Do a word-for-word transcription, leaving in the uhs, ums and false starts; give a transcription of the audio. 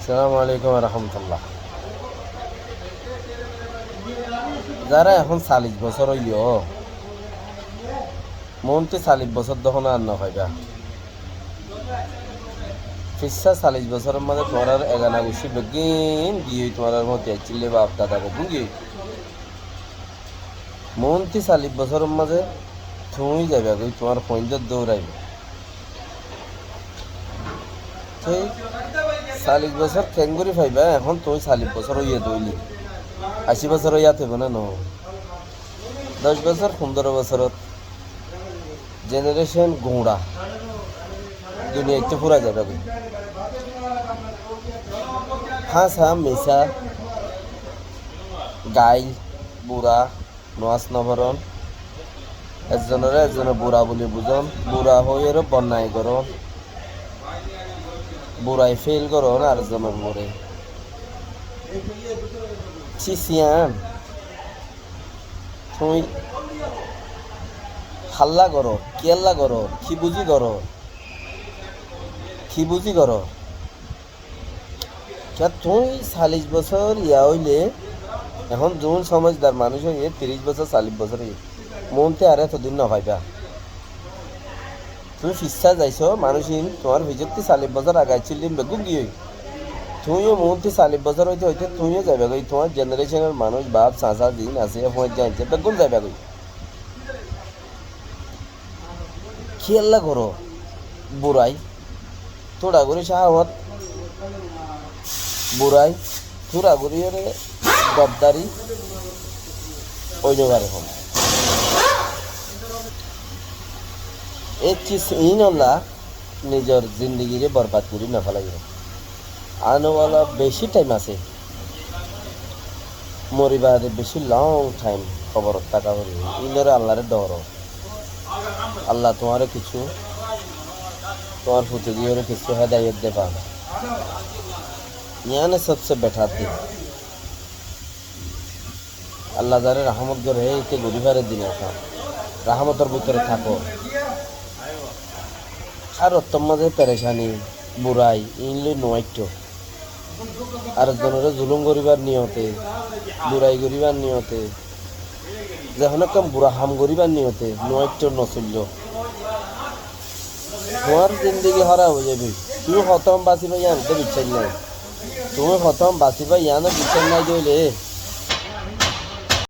Assalamu alaikum warahmatullah. Zará ehón salic bosór óiyo, muúntu salic bosór dókon ar nofaibá. Fissá salic bosóror mazé tuáñrar egana guccí beggín giyói, tuáñrar moti aiccíl de baf dada beggín giyói. Muúntu salic bosóror mazé tuñí zaibagói, tuáñr fuaindór dóuraibou. Tuñí salic bosór keéngorí faibá? Ehón tuñí salic bosór óiye de óile, ací bosór óiya táibo né noó? Doc bosór, fundoro bosórot jenerecon guñça, duniyaittú fúrai zaibagói. Háñsa, misá, gail, bura, nomás noforon, ezzonoré ezzone bura buli buzón, bura hoiyóre bonnai gorón, burai féil gorón ar ezzonor uore. Cí, cíyan. Tuñí hálla goró, kiyólla goró, ki buzí goró, ki buzí goró? Kiyá tuñí salic bosór iiá óile, ehón zuún somojdar manúic óiye, tiríc bosór, salic bosór óiye, muúntu ar etodin nofaibá. Tuñí fissá zaisó, manúic ín tuáñr fisóttu salic bosór age aiccíl de ín beggún giyói. Tuñíyo muúntu salic bosór óite óite tuñíyo zaibagói, tuáñr jenereconor manúic, baf, sasa, ziín asé, fuañijja, añijja beggún zaibagói. Kiyólla goró burai? Túra gorí cáhawat, burai, túra goríyoré goddari ói nofaré hom. E cis iínolla nizor zindigiré borbad gorí nofélaiyo. Anewala bicí thaim asé. Mori baade bicí long thaim koborot táka foribó. Iínoré Allaré dóro. Allah tuáñre kissú, tuáñr futugiyoré kissú hédayot de fán. Yiáne sobse betar din. Allah zaré rahámot goré, hé íte gorí fare din ekán. Rahámotor bútore táko. Hár ottór mazé perecani, burai, iín loi nuaittó. Ar ezzonoré zulúm goríbar niyote, burai goríbar niyote, ze honó ekkán bura ham goríbar niyote nuaittó, nosoilló. Tuáñr zindigi hóraf ói zaibói. Tuñí hotó ham basibá yián de biccác nái. Tuñí hotó ham basibá yián de biccác nái de óile,